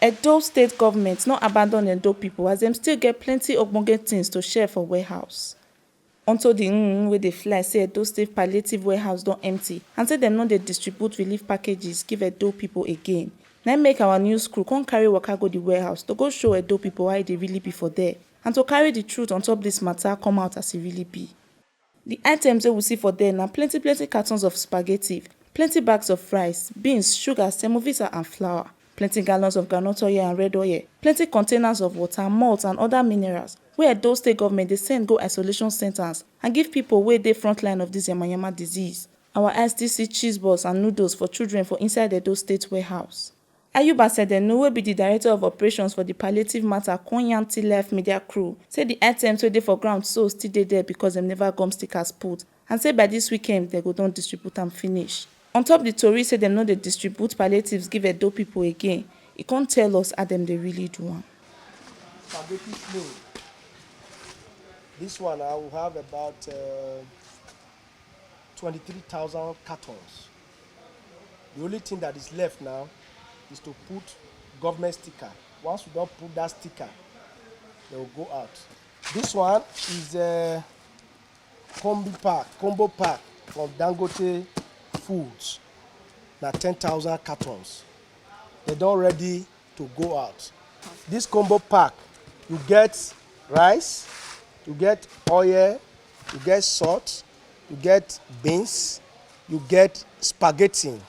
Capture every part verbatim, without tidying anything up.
Edo State government no abandon Edo people as dem still get plenty ogbonge things to share for warehouse. Unto the mm wey dey fly say Edo State palliative warehouse don empty and say dem no dey distribute relief packages give Edo people again. Na im make our news crew come carry waka go the warehouse to go show Edo people how e dey really be for there and to carry the truth on top this matter come out as e really be. The items wey we see for there na plenty plenty cartons of spaghetti, plenty bags of rice, beans, sugar, semovita and flour, plenty gallons of groundnut oil and red oil, plenty containers of water, malt and other minerals wey Edo State government dey send go isolation centres and give people wey dey front line of this yamayama disease. Our S D C cheese balls and noodles for children for inside Edo State warehouse. Ayuba Sedenu, wey be the director of operations for the palliative matter, come yarn T Life Media crew say the items wey dey for ground so still dey there because dem never gum stickers put and say by this weekend dem go don distribute am finish. On top the tori say dem no dey distribute palliatives give Edo people again, e come tell us how dem dey really do am. Spaghetti flour. This one I will have about uh, twenty-three thousand cartons. The only thing that is left now is to put government sticker. Once we don put that sticker, they will go out. This one is a combo pack, combo pack from Dangote Foods. Na ten thousand cartons. They don ready to go out. This combo pack, you get rice, you get oil, you get salt, you get beans, you get spaghetti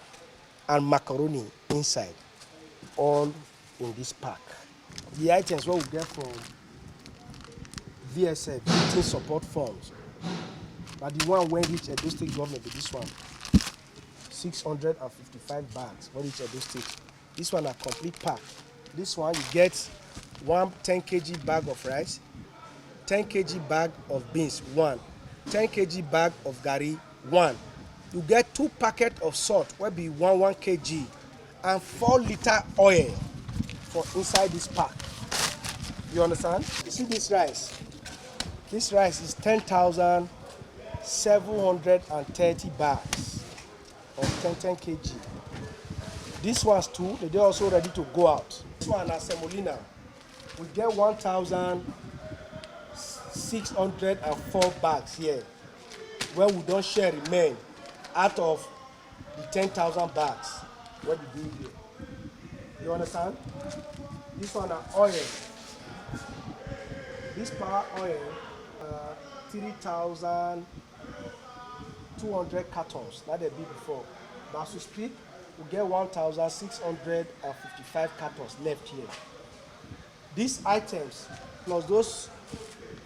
and macaroni inside, all in this pack. The items wey we get from V S F, Victim Support Fund, na the one wey reach Edo State government be this one, six hundred and fifty-five bags wey reach Edo State. This one na complete pack. This one you get one ten K G bag of rice, ten K G bag of beans, one, ten K G bag of garri, one. You get two packet of salt wey be one one K G and four litre oil for inside this pack. You understand? You see this rice? This rice is ten thousand seven hundred and thirty bags of ten ten K G. These ones too, they dey also ready to go out. This one na semolina. We get one thousand six hundred and four bags here wey we don share remain out of the ten thousand bags wey dey dey here. You understand? This one na oil. This power oil, uh, three thousand two hundred cartons na dey be before, but as we speak, we get one thousand six hundred and fifty-five cartons left here. These items plus those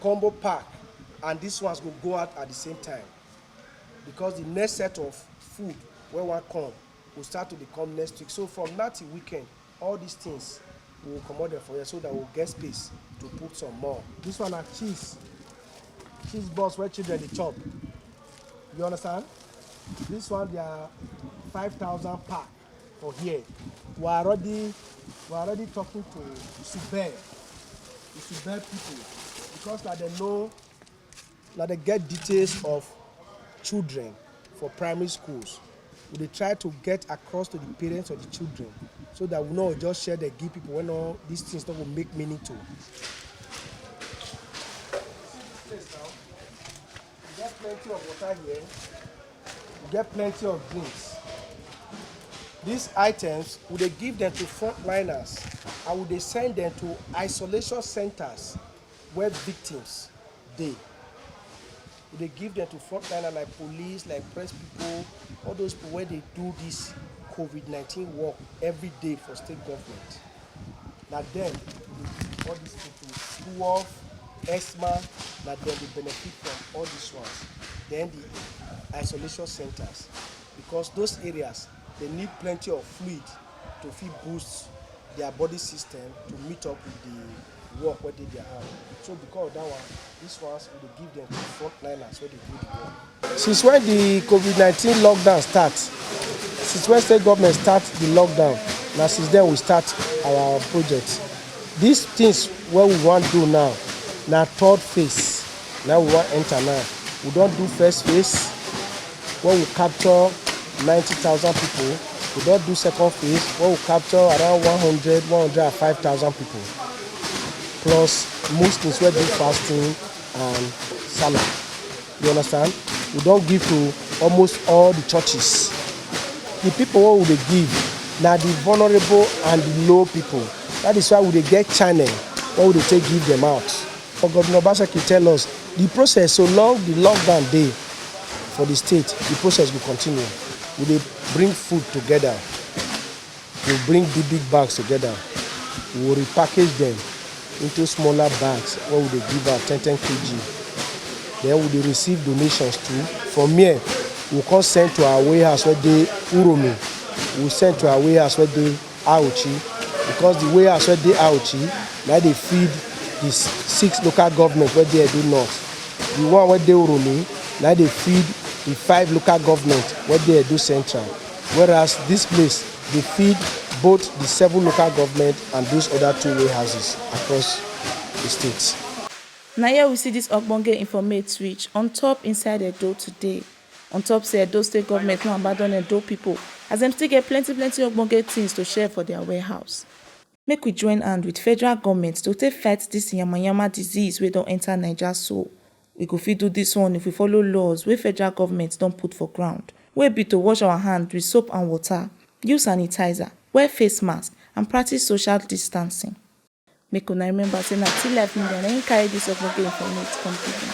combo pack and these ones go go out at the same time, because the next set of food wey wan come go start to dey come next week. So from now till weekend, all these things, we will comot them for here so that we will get space to put some more. This one na cheese, cheese balls wey children dey chop. You understand? This one, they are five thousand pack for here. We are already, we are already talking to Subel, the Subel people, because na dem know, na dem get details of children for primary schools. We dey try to get across to the parents of the children so that we no just share dem give people wey no, these things no go make meaning to. We get plenty of water here. We get plenty of drinks. These items, we dey give them to frontliners and we dey send them to isolation centers where victims dey. We dey give them to frontliner like police, like press people, all those people wey dey do this COVID nineteen work every day for state government. Na dem we dey give all these people, Duof, Esma, na dem dey benefit from all these ones. Then the isolation centers, because those areas, they need plenty of fluid to fit boost their body system to meet up with the work wey dey their hand. So because of that one, these ones we dey give them to frontliners wey dey do the work. Since when the COVID nineteen lockdown start, since when state government start the lockdown, na since then we start our project. These things wey we wan do now, na third phase, na we wan enter now. We don do first phase, wey we capture ninety thousand people. We don do second phase wey we capture around one hundred, one hundred and five thousand people, plus Muslims wey do fasting and Salah. You understand? We don give to almost all the churches. The people wey we dey give na the vulnerable and the low people. That is why we dey get channel wey we dey take give them out. But Governor Obaseki tell us the process, so long the lockdown dey for the state, the process go continue. We dey bring food together, we bring big big bags together, we will repackage them into smaller bags wey we dey give out ten ten K G. Then we dey receive donations too. From here, we come send to our warehouse wey dey Uromi, we send to our warehouse wey dey Auchi, because the warehouse wey dey Auchi na dey feed the s- six local government wey dey Edo North. The one wey dey Uromi na dey feed the five local government wey dey Edo Central. Whereas this place dey feed both the seven local government and those other two warehouses across the state. Na here we see this ogbonge informate reach on top inside Edo today. On top say Edo state government no abandon Edo people, as dem still get plenty plenty ogbonge things to share for their warehouse. Make we join hand with federal government to take fight this yamayama disease wey don enter Naija so. We go fit do this one if we follow laws wey federal government don put for ground, wey be to wash our hand with soap and water, use sanitizer, wear face mask and practice social distancing. Make una remember say na T Life Media na im carry this ogbonge informate come give una.